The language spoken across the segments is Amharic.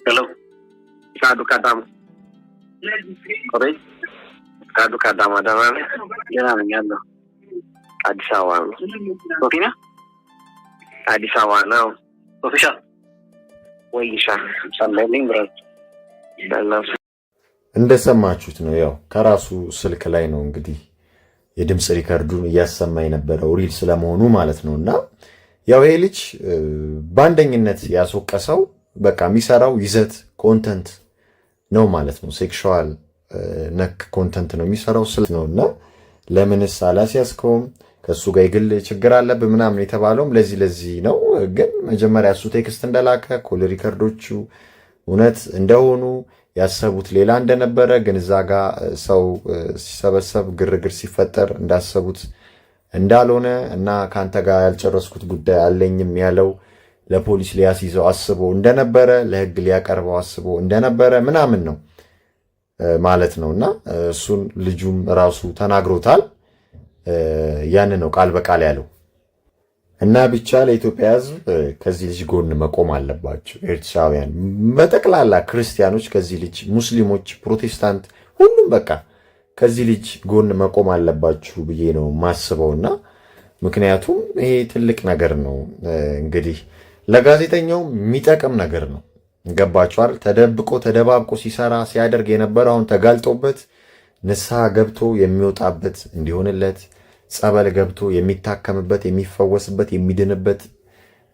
Hello፣ ፍቃዱ ከአዳማ። አቤት፣ ፍቃዱ ከአዳማ። ደህና ነህ? ደህና ነኝ አለሁ። አዲስ አበባ ነው። ሶፊና አዲስ አበባ ነው። ሶፊሻ ወይሻ ሰማይልኝ ብረት። እንደሰማችሁት ነው። ያው ከራሱ ስልክ ላይ ነው እንግዲህ የድምፅ record ኡን እያሰማ የነበረው real ስለመሆኑ ማለት ነው። እና ያው ይሄ ልጅ በአንደኝነት ያስወቀሰው በቃ የሚሰራው ይዘት content ነው ማለት ነው። Sexual ነክ content ነው የሚሰራው ስለ ነው። እና ለምንስ አላስያዝከውም፣ ከእሱ ጋር የግል ችግር አለብህ ምናምን የተባለውም ለዚህ ለዚህ ነው። ግን መጀመሪያ እሱ text እንደላከ፣ call record ኦቹ እውነት እንደሆኑ፣ ያሰቡት ሌላ እንደነበረ፣ ግን እዛ ጋ ሰው ሲሰበሰብ ግርግር ሲፈጠር እንዳሰቡት እንዳልሆነ እና ከአንተ ጋር ያልጨረስኩት ጉዳይ አለኝም ያለው ለፖሊስ ሊያስይዘው አስቦ እንደነበረ፣ ለሕግ ሊያቀርበው አስቦ እንደነበረ ምናምን ነው ማለት ነው። እና እሱን ልጁም ራሱ ተናግሮታል። ያን ነው ቃል በቃል ያለው። እና ብቻ ለኢትዮጵያ ሕዝብ ከዚህ ልጅ ጎን መቆም አለባቸው። ኤርትራውያን በጠቅላላ ክርስቲያኖች ከዚህ ልጅ፣ ሙስሊሞች፣ ፕሮቴስታንት፣ ሁሉም በቃ ከዚህ ልጅ ጎን መቆም አለባችሁ ብዬ ነው ማስበው። እና ምክንያቱም ይሄ ትልቅ ነገር ነው። እንግዲህ ለጋዜጠኛው የሚጠቅም ነገር ነው። ገባችሁ አይደል? ተደብቆ ተደባብቆ ሲሰራ ሲያደርግ የነበረው አሁን ተጋልጦበት ንስሐ ገብቶ የሚወጣበት እንዲሆንለት፣ ጸበል ገብቶ የሚታከምበት፣ የሚፈወስበት፣ የሚድንበት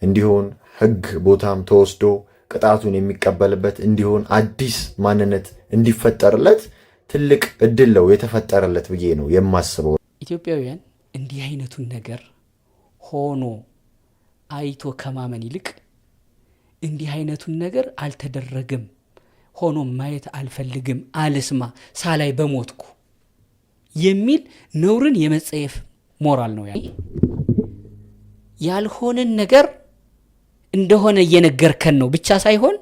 እንዲሆን፣ ሕግ ቦታም ተወስዶ ቅጣቱን የሚቀበልበት እንዲሆን፣ አዲስ ማንነት እንዲፈጠርለት ትልቅ እድል ነው የተፈጠረለት ብዬ ነው የማስበው። ኢትዮጵያውያን እንዲህ አይነቱን ነገር ሆኖ አይቶ ከማመን ይልቅ እንዲህ አይነቱን ነገር አልተደረገም፣ ሆኖ ማየት አልፈልግም፣ አልስማ፣ ሳላይ በሞትኩ የሚል ነውርን የመጸየፍ ሞራል ነው ያለው። ያልሆነን ነገር እንደሆነ እየነገርከን ነው ብቻ ሳይሆን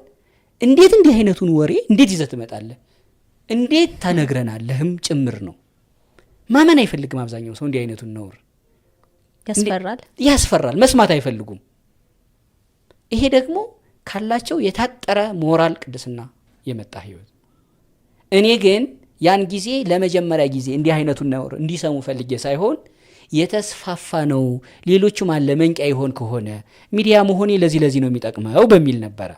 እንዴት እንዲህ አይነቱን ወሬ እንዴት ይዘህ ትመጣለህ? እንዴት ታነግረናለህም ጭምር ነው። ማመን አይፈልግም አብዛኛው ሰው እንዲህ አይነቱን ነውር። ያስፈራል፣ ያስፈራል። መስማት አይፈልጉም። ይሄ ደግሞ ካላቸው የታጠረ ሞራል ቅድስና የመጣ ህይወት። እኔ ግን ያን ጊዜ ለመጀመሪያ ጊዜ እንዲህ አይነቱን ነውር እንዲሰሙ ፈልጌ ሳይሆን የተስፋፋ ነው፣ ሌሎቹም አለ መንቂያ ይሆን ከሆነ ሚዲያ መሆኔ ለዚህ ለዚህ ነው የሚጠቅመው በሚል ነበረ።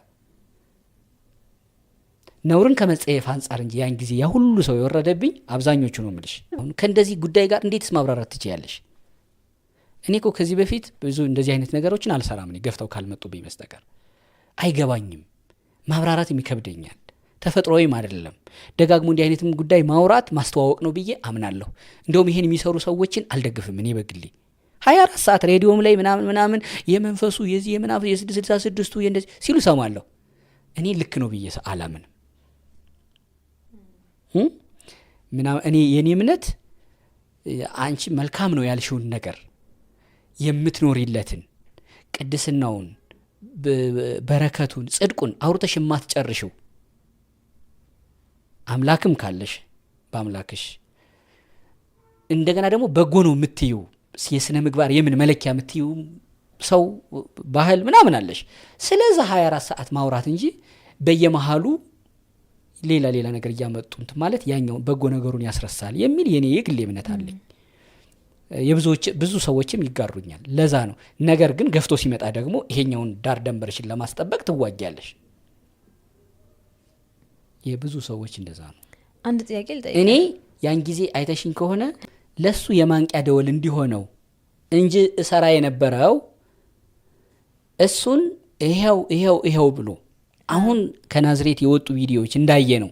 ነውርን ከመጸየፍ አንጻር እንጂ ያን ጊዜ ያ ሁሉ ሰው የወረደብኝ አብዛኞቹ ነው የምልሽ። አሁን ከእንደዚህ ጉዳይ ጋር እንዴትስ ማብራራት ትችያለሽ? እኔ እኮ ከዚህ በፊት ብዙ እንደዚህ አይነት ነገሮችን አልሰራም፣ እኔ ገፍተው ካልመጡብኝ በስተቀር አይገባኝም። ማብራራት ይከብደኛል። ተፈጥሮዬም አይደለም። ደጋግሞ እንዲህ አይነትም ጉዳይ ማውራት ማስተዋወቅ ነው ብዬ አምናለሁ። እንደውም ይሄን የሚሰሩ ሰዎችን አልደግፍም። እኔ በግሌ 24 ሰዓት ሬዲዮም ላይ ምናምን ምናምን የመንፈሱ የዚህ የምናምን የ666ቱ የእንደዚህ ሲሉ ሰማለሁ። እኔ ልክ ነው ብዬ አላምንም። እኔ የኔ እምነት አንቺ መልካም ነው ያልሽውን ነገር፣ የምትኖሪለትን ቅድስናውን፣ በረከቱን፣ ጽድቁን አውርተሽ የማትጨርሽው አምላክም ካለሽ በአምላክሽ፣ እንደገና ደግሞ በጎ ነው የምትይው የስነ ምግባር የምን መለኪያ የምትይው ሰው ባህል ምናምን አለሽ። ስለዛ 24 ሰዓት ማውራት እንጂ በየመሃሉ ሌላ ሌላ ነገር እያመጡ እንትን ማለት ያኛው በጎ ነገሩን ያስረሳል የሚል የኔ የግሌ እምነት አለኝ። የብዙዎች ብዙ ሰዎችም ይጋሩኛል። ለዛ ነው። ነገር ግን ገፍቶ ሲመጣ ደግሞ ይሄኛውን ዳር ደንበርሽን ለማስጠበቅ ትዋጊያለሽ። የብዙ ሰዎች እንደዛ ነው። አንድ ጥያቄ ልጠይቅ። እኔ ያን ጊዜ አይተሽኝ ከሆነ ለሱ የማንቂያ ደወል እንዲሆነው እንጂ እሰራ የነበረው እሱን ይኸው ይኸው ይኸው ብሎ አሁን ከናዝሬት የወጡ ቪዲዮዎች እንዳየ ነው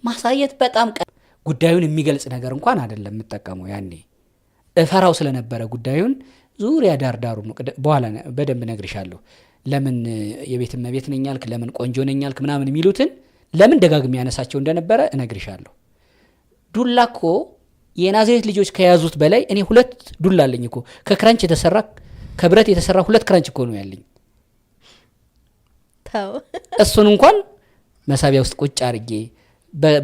ማሳየት በጣም ጉዳዩን የሚገልጽ ነገር እንኳን አይደለም የምጠቀመው። ያኔ እፈራው ስለነበረ ጉዳዩን ዙሪያ ዳር ዳሩ ነው። በኋላ በደንብ እነግርሻለሁ። ለምን የቤት እመቤት ነኝ አልክ፣ ለምን ቆንጆ ነኝ አልክ ምናምን የሚሉትን ለምን ደጋግሜ ያነሳቸው እንደነበረ እነግርሻለሁ። ዱላ እኮ የናዝሬት ልጆች ከያዙት በላይ እኔ ሁለት ዱላ አለኝ እኮ፣ ከክራንች የተሰራ፣ ከብረት የተሰራ ሁለት ክራንች እኮ ነው ያለኝ። ተው። እሱን እንኳን መሳቢያ ውስጥ ቁጭ አድርጌ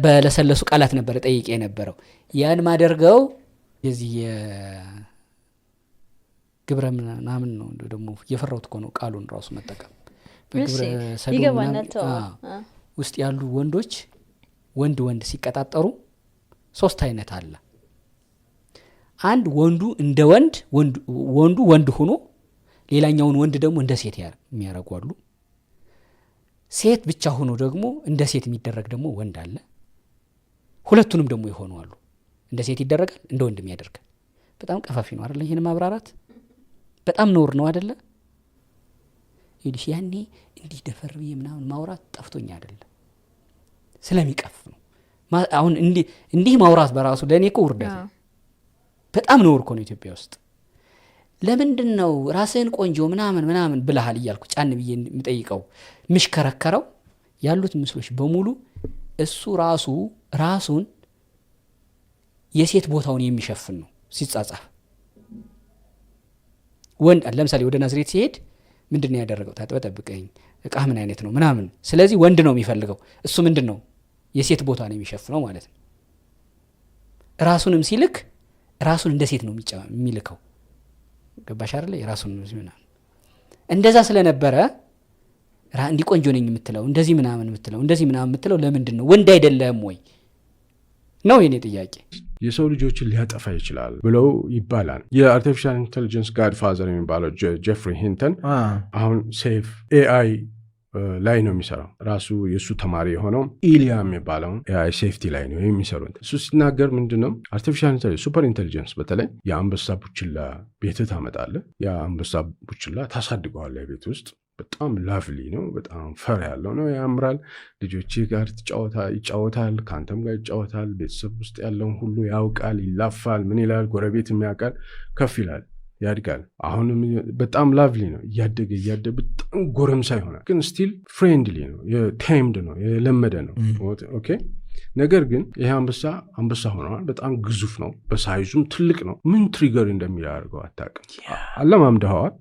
በለሰለሱ ቃላት ነበር ጠይቄ የነበረው። ያን ማደርገው የዚህ የግብረ ምናምን ነው። እንደው ደግሞ እየፈራሁት እኮ ነው ቃሉን ራሱ መጠቀም። በግብረ ሰዶም ይገባናል። ምናምን፣ ተው። አዎ፣ ውስጥ ያሉ ወንዶች ወንድ ወንድ ሲቀጣጠሩ ሶስት አይነት አለ። አንድ ወንዱ እንደ ወንድ፣ ወንዱ ወንድ ሆኖ ሌላኛውን ወንድ ደግሞ እንደ ሴት የሚያደርጉ አሉ። ሴት ብቻ ሆኖ ደግሞ እንደ ሴት የሚደረግ ደግሞ ወንድ አለ። ሁለቱንም ደግሞ የሆኑ አሉ። እንደ ሴት ይደረጋል፣ እንደ ወንድም ያደርጋል። በጣም ቀፋፊ ነው አይደለ? ይህን ማብራራት በጣም ነውር ነው አይደለ? ይኸውልሽ፣ ያኔ እንዲህ ደፈር ብዬ ምናምን ማውራት ጠፍቶኝ አይደለም፣ ስለሚቀፍ ነው። አሁን እንዲህ እንዲህ ማውራት በራሱ ለእኔ እኮ ውርደት ነው። በጣም ነውር እኮ ነው ኢትዮጵያ ውስጥ። ለምንድን ነው ራስህን ቆንጆ ምናምን ምናምን ብለሃል እያልኩ ጫን ብዬ የምጠይቀው፣ ምሽከረከረው ያሉት ምስሎች በሙሉ እሱ ራሱ ራሱን የሴት ቦታውን የሚሸፍን ነው ሲጻጻፍ። ወንድ ለምሳሌ ወደ ናዝሬት ሲሄድ ምንድን ነው ያደረገው? ታጥበህ ጠብቀኝ፣ እቃ ምን አይነት ነው ምናምን። ስለዚህ ወንድ ነው የሚፈልገው። እሱ ምንድን ነው፣ የሴት ቦታ ነው የሚሸፍነው ማለት ነው። ራሱንም ሲልክ ራሱን እንደ ሴት ነው የሚልከው። ገባሽ አይደለ? የራሱን ምናምን እንደዛ ስለነበረ እንዲህ ቆንጆ ነኝ የምትለው፣ እንደዚህ ምናምን የምትለው፣ እንደዚህ ምናምን የምትለው ለምንድን ነው? ወንድ አይደለህም ወይ ነው የኔ ጥያቄ። የሰው ልጆችን ሊያጠፋ ይችላል ብለው ይባላል። የ artificial intelligence godfather የሚባለው ጄፍሪ ሂንተን አሁን safe AI ላይ ነው የሚሰራው። ራሱ የእሱ ተማሪ የሆነው ኢሊያ የሚባለውን AI safety ላይ ነው የሚሰሩት። እሱ ሲናገር ምንድን ነው፣ artificial intelligence፣ super intelligence፣ በተለይ የአንበሳ ቡችላ ቤት ታመጣለህ። የአንበሳ ቡችላ ታሳድገዋለህ ቤት ውስጥ። በጣም lovely ነው። በጣም fur ያለው ነው፣ ያምራል። ልጆች ጋር ይጫወታል፣ ከአንተም ጋር ይጫወታል። ቤተሰብ ውስጥ ያለውን ሁሉ ያውቃል፣ ይላፋል፣ ምን ይላል፣ ጎረቤትም ያውቃል። ከፍ ይላል፣ ያድጋል። አሁንም በጣም lovely ነው። እያደገ እያደገ በጣም ጎረምሳ ይሆናል። ግን still friendly ነው፣ tamed ነው፣ የለመደ ነው። Okay። ነገር ግን ይሄ አንበሳ አንበሳ ሆነዋል። በጣም ግዙፍ ነው፣ በ size ኡም ትልቅ ነው። ምን trigger እንደሚያደርገው አታውቅም። አለማምደኸዋል፣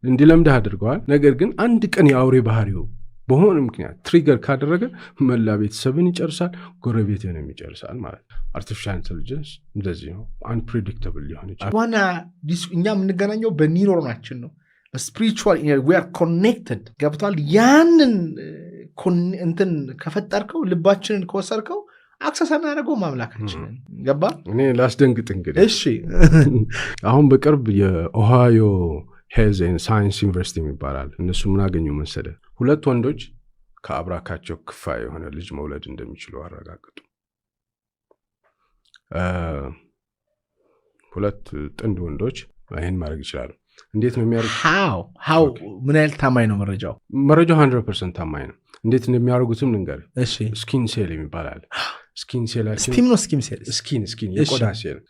እንዲለምድህ አድርገዋል። ነገር ግን አንድ ቀን የአውሬ ባህሪው በሆነ ምክንያት trigger ካደረገ መላ ቤተሰብን ይጨርሳል፣ ጎረቤትንም ይጨርሳል ማለት ነው። Artificial intelligence እንደዚህ ነው፣ unpredictable ሊሆን ይችላል። ዋና እኛ የምንገናኘው በኒውሮናችን ነው። በ spiritual we are connected፣ ገብቶሃል። ያንን እንትን ከፈጠርከው፣ ልባችንን ከወሰድከው access አናደርገውም አምላካችንን። ገባ? እኔ ላስደንግጥ እንግዲህ። እሺ። አሁን በቅርብ የ Ohio Health and Science University ይባላል። እነሱ ምን አገኙ መሰለ? ሁለት ወንዶች ከአብራካቸው ክፋይ የሆነ ልጅ መውለድ እንደሚችሉ አረጋገጡ። ሁለት ጥንድ ወንዶች ይህን ማድረግ ይችላሉ። እንዴት ነው የሚያደርጉት? How ምን ያህል ታማኝ ነው መረጃው? መረጃው 100% ታማኝ ነው። እንዴት እንደሚያደርጉትም ልንገርህ። እሺ። Skin cell የሚባል አለ። Skin cell ኣችን Steam ነው skin cell? Skin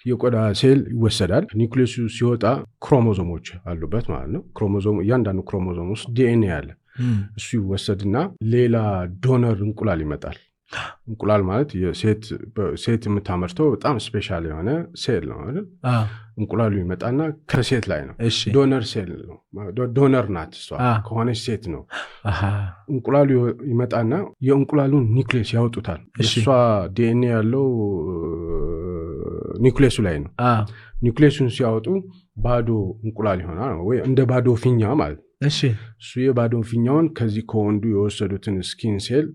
የቆዳ ሴል ይወሰዳል። ኒውክሌሱ ሲወጣ ክሮሞዞሞች አሉበት ማለት ነው። ክሮሞዞም፣ እያንዳንዱ ክሮሞዞም ውስጥ ዲኤንኤ አለ። እሱ ይወሰድና ሌላ donor እንቁላል ይመጣል። እንቁላል ማለት ሴት የምታመርተው በጣም special የሆነ ሴል ነው አይደል? እንቁላሉ ይመጣና ከሴት ላይ ነው። Donor cell ነው። Donor ናት እሷ፣ ከሆነች ሴት ነው። እንቁላሉ ይመጣና የእንቁላሉን ኒውክሌስ ያወጡታል። እሷ ዲኤንኤ ያለው ኒውክሌሱ ላይ ነው። ኒውክሌሱን ሲያወጡ ባዶ እንቁላል ይሆናል፣ ወይ እንደ ባዶ ፊኛ ማለት ነው። እሱ የባዶ ፊኛውን ከዚህ ከወንዱ የወሰዱትን skin cell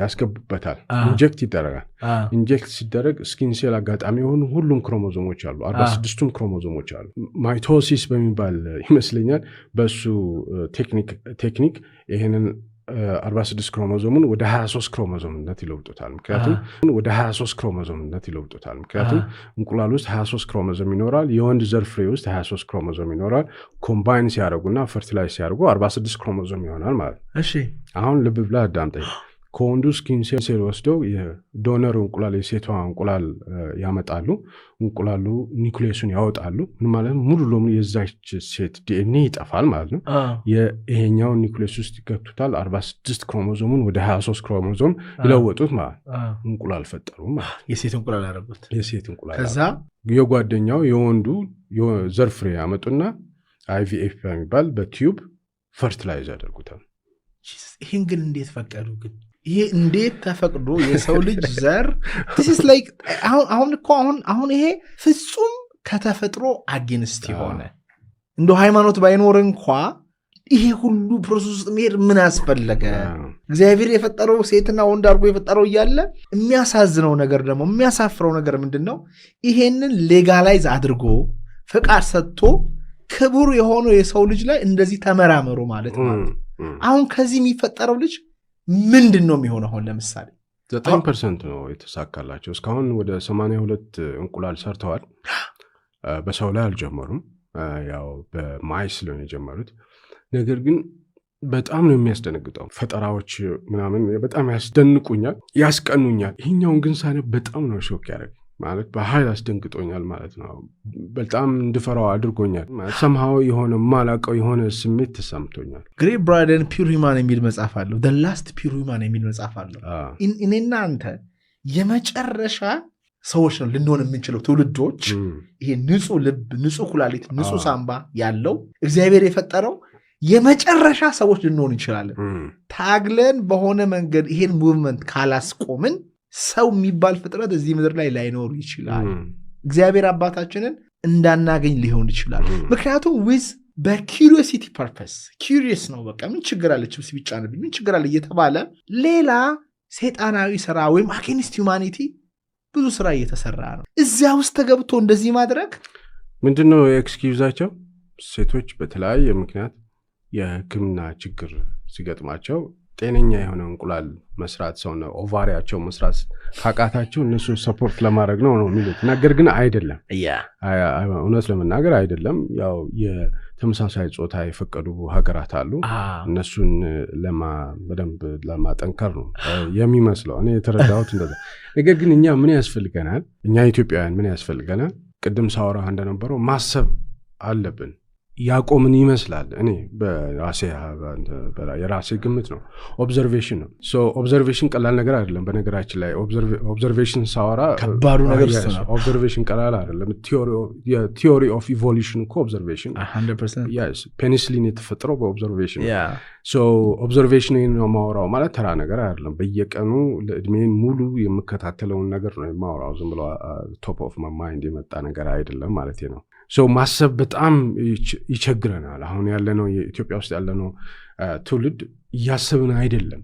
ያስገቡበታል። Inject ይደረጋል። Inject ሲደረግ skin cell አጋጣሚ የሆኑ ሁሉም ክሮሞዞሞች አሉ፣ 46ቱም ክሮሞዞሞች አሉ። Mitosis በሚባል ይመስለኛል፣ በሱ technique ይህንን 46 ክሮሞዞሙን ወደ 23 ክሮሞዞምነት ይለውጡታል። ምክንያቱም ወደ 23 ክሮሞዞምነት ይለውጡታል። ምክንያቱም እንቁላል ውስጥ 23 ክሮሞዞም ይኖራል። የወንድ ዘር ፍሬ ውስጥ 23 ክሮሞዞም ይኖራል። Combine ሲያደርጉና fertilize ሲያደርጉ 46 ክሮሞዞም ይሆናል ማለት ነው። አሁን ልብ ብለህ አዳምጠኝ። ከወንዱ skin cell ወስደው የ donor እንቁላል፣ የሴቷ እንቁላል ያመጣሉ። እንቁላሉ ኒውክሌሱን ያወጣሉ። ምን ማለት ነው? ሙሉ ለሙሉ የዛች ሴት ዲኤንኤ ይጠፋል ማለት ነው። ይሄኛውን ኒውክሌስ ውስጥ ይከቱታል። 46 ክሮሞዞሙን ወደ 23 ክሮሞዞም ይለወጡት ማለት ነው። እንቁላል ፈጠሩ ማለት ነው። የሴት እንቁላል አደረጉት። የሴት እንቁላል። ከዛ? የጓደኛው የወንዱ ዘር ፍሬ ያመጡና IVF በሚባል በ tube fertilize ያደርጉታል። ይህን ግን እንዴት ፈቀዱ? ግን ይሄ እንዴት ተፈቅዶ የሰው ልጅ ዘር? This is like አሁን እኮ አሁን ይሄ ፍጹም ከተፈጥሮ against የሆነ፣ እንደ ሃይማኖት ባይኖር እንኳ ይሄ ሁሉ process ውስጥ መሄድ ምን አስፈለገ? እግዚአብሔር የፈጠረው ሴትና ወንድ አድርጎ የፈጠረው እያለ፣ የሚያሳዝነው ነገር ደግሞ የሚያሳፍረው ነገር ምንድን ነው? ይሄንን legalize አድርጎ ፈቃድ ሰጥቶ ክቡር የሆነው የሰው ልጅ ላይ እንደዚህ ተመራመሩ ማለት ማለት አሁን ከዚህ የሚፈጠረው ልጅ ምንድን ነው የሚሆነው? አሁን ለምሳሌ 9% ነው የተሳካላቸው። እስካሁን ወደ 82 እንቁላል ሰርተዋል። በሰው ላይ አልጀመሩም። ያው በ mice ነው የጀመሩት። ነገር ግን በጣም ነው የሚያስደነግጠው። ፈጠራዎች ምናምን በጣም ያስደንቁኛል፣ ያስቀኑኛል። ይህኛውን ግን ሳነብ በጣም ነው shock ያደረገኝ፣ ማለት በኃይል አስደንግጦኛል ማለት ነው። በጣም እንድፈራው አድርጎኛል። ሰምሃው የሆነ ማላቀው የሆነ ስሜት ተሰምቶኛል። Gregg Braden Pure Human የሚል መጽሐፍ አለው። The Last Pure Human የሚል መጽሐፍ አለው። እኔና አንተ የመጨረሻ ሰዎች ነው ልንሆን የምንችለው ትውልዶች። ይሄ ንጹህ ልብ፣ ንጹህ ኩላሊት፣ ንጹህ ሳምባ ያለው እግዚአብሔር የፈጠረው የመጨረሻ ሰዎች ልንሆን እንችላለን። ታግለን በሆነ መንገድ ይሄን movement ካላስቆምን ሰው የሚባል ፍጥረት እዚህ ምድር ላይ ላይኖር ይችላል። እግዚአብሔር አባታችንን እንዳናገኝ ሊሆን ይችላል። ምክንያቱም with በ curiosity purpose፣ curious ነው፣ በቃ ምን ችግር አለ ችፕስ ቢጫንብኝ ምን ችግር አለ እየተባለ ሌላ ሴጣናዊ ስራ ወይም against humanity ብዙ ስራ እየተሰራ ነው። እዚያ ውስጥ ተገብቶ እንደዚህ ማድረግ ምንድን ነው excuse ኣቸው? ሴቶች በተለያየ ምክንያት የሕክምና ችግር ሲገጥማቸው ጤነኛ የሆነ እንቁላል መስራት ሰው ovary ያቸው መስራት ካቃታቸው እነሱን support ለማድረግ ነው ነው የሚሉት። ነገር ግን አይደለም። እውነት ለመናገር አይደለም። ያው የተመሳሳይ ጾታ የፈቀዱ ሀገራት አሉ። እነሱን በደንብ ለማጠንከር ነው የሚመስለው። እኔ የተረዳሁት እንደዛ። ነገር ግን እኛ ምን ያስፈልገናል? እኛ ኢትዮጵያውያን ምን ያስፈልገናል? ቅድም ሳወራ እንደነበረው ማሰብ አለብን። ያቆምን ይመስላል። እኔ በራሴ የራሴ ግምት ነው። Observation ነው። Observation ቀላል ነገር አይደለም። በነገራችን ላይ observation ሳወራ ከባዱ ነገር እሱ ነው። Observation ቀላል አይደለም። Theory of evolution እኮ observation፣ penicillin የተፈጠረው በ observation። Observation ነው የማወራው ማለት ተራ ነገር አይደለም። በየቀኑ ለእድሜን ሙሉ የምከታተለውን ነገር ነው የማወራው። ዝም ብሎ top of my mind የመጣ ነገር አይደለም ማለት ነው። So ማሰብ በጣም ይቸግረናል። አሁን ያለነው የኢትዮጵያ ውስጥ ያለነው ትውልድ እያሰብን አይደለም።